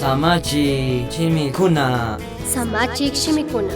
Samachik shimikuna. Samachik shimikuna.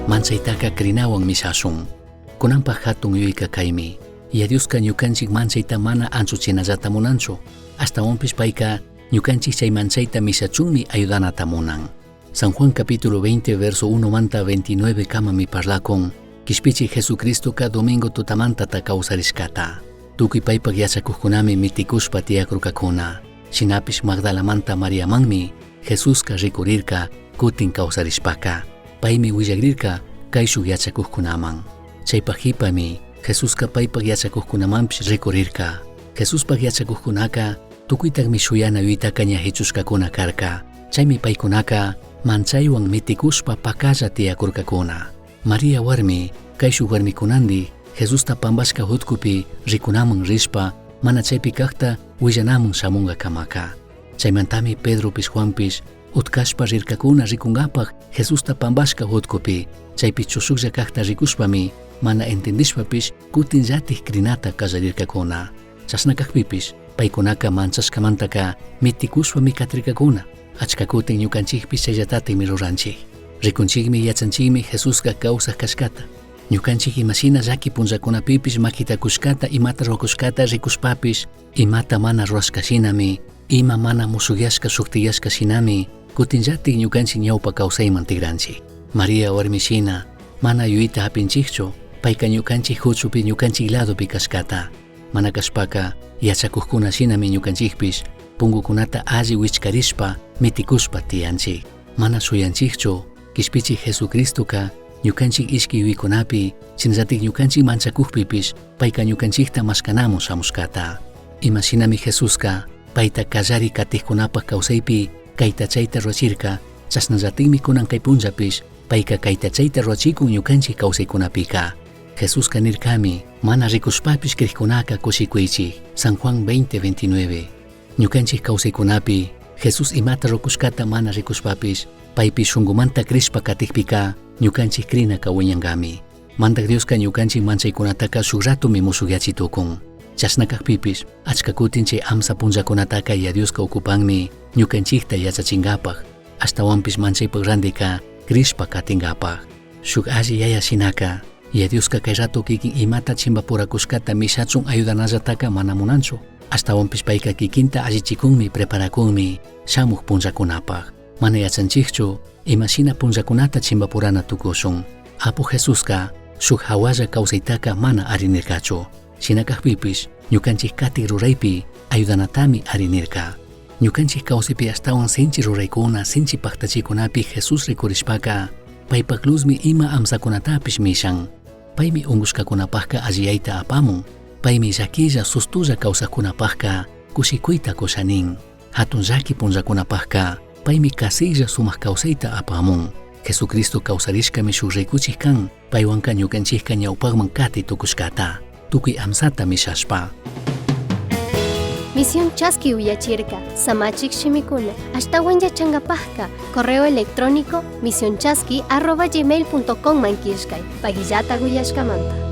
Manchaytaqa krinawan mishashun. Kunanpaq hatun yuyayqa kaymi. Yaya Dioska ñukanchik manchayta mana anchuchinallata munanchu. Ashtawanpish payka ñukanchik chay manchayta mishachunmi ayudanata munan. San Juan capítulo 20 verso 1 manta 29 kamami parlakun. Kishpichik Jesucristoka domingo tutamantata kawsarishkata. Tukuy paypak yachakuqkunami mitikushpa tiyakurkakuna. Shinapish Magdalamanta Mariamanmi Jesuska rikurirka kutin kawsarishpaka. Paymi willakrirka kayshuk yachakuqkunaman. Chaypak jipami Jesuska paypak yachakuqkunamanpish rikurirka. Jesuspak yachakuqkunaka tukuytakmi shuyana yuytaka ña hichushkakuna karka. Chaymi paykunaka manchaywan mitikushpa pakalla tiyakurkakuna. María warmi kayshuk warmikunandi Jesusta pambashka hutkupi rikunaman rishpa mana chaypi kaqta willanaman shamunkakamaka. Chaymantami Pedropish Juanpish utkashpa rirkakuna rikunkapaq Jesusta pambashka hutkupi chaypi chushuklla kaqta rikushpami mana entendishpapish kutinllatik krinata qallarirkakuna. Chashna kaqpipish paykunaka manchashkamantaka mitikushpami katirkakuna. Achka kutin ñukanchikpish chayllatatikmi ruranchik. Rikunchikmi yachanchikmi Jesuska kawsaq kashkata. Ñukanchik imashina llaki punllakunapipish makita kushkata imata ruwakushkata rikushpapish imata mana ruwashkashinami ima mana mushukyashka shuktiyashka shinami kutinllatik ñukanchik ñawpa kawsayman tikranchik. María warmishina mana yuyayta hapinchikchu payka ñukanchik huchupi ñukanchik ladopi kashkata. Mana kashpaka yachakuqkuna shinami ñukanchikpish punkukunata alli wichkarishpa mitikushpa tiyanchik. Mana shuyanchikchu kishpichik Jesucristoka ñukanchik ishki yuyaykunapi shinallatik ñukanchik manchakukpipish payka ñukanchikta mashkanamun shamushkata. Imashinami Jesuska payta kallari katikkunapak kawsaypi kayta chayta ruwachirka chashnallatikmi kunan kay punllapish payka kayta chayta ruwachikun ñukanchik kawsaykunapika. Jesuska nirkami mana rikushpapish krikkunaka kushikuychik. San Juan 20:29. Ñukanchik kawsaykunapi Jesús imata rukushkata mana rikushpapish paypi shunkumanta krishpa katikpika ñukanchik krinaka wiñankami. Mandak Dioska ñukanchik manchaykunataka shuk ratomi mushukyachi tukun. Chashna kakpipish achka kutin chay amsa punllakunataka Yaya Dioska ukupanmi ñukanchikta yachachinkapak ashtawanpish manchaypak randika krishpa katinkapak. Shuk alli yaya shinaka Yaya Dioska kay rato kikin imata chimpapurakushkata mishachun ayudanallataka mana munanchu. Ashtawanpish payka kikinta allichikunmi preparakunmi shamuk punllakunapak. Mana yachanchikchu imashina punllakunata chimpapurana tukushun. Apu Jesuska shuk hawalla kawsaytaka mana arinirkachu. Shina kakpipish ñukanchik katik ruraypi ayudanatami arinirka. Ñukanchik kawsaypi ashtawan sinchi ruraykuna sinchi paktachikunapi Jesús rikurishpaka paypak luzmi ima amsakunatapish mishan. Paymi unkushkakunapakka alliyayta apamun. Paymi llakilla sustulla kawsaqkunapakka kushikuyta kushanin. Hatun llaki punllakunapakka paymi kasilla sumak kawsayta apamun. Jesucristo kawsarishkami shuk rikuchik kan paywanka ñukanchikka ñawpakman kati tukushkata. Tukuy amsata mishashpa. Misión Chaski uyachirka, Samachik shimikuna, ashtawan yachankapajka, correo electrónico misionchaski@gmail.com man killkay, pagillata uyashkamanta.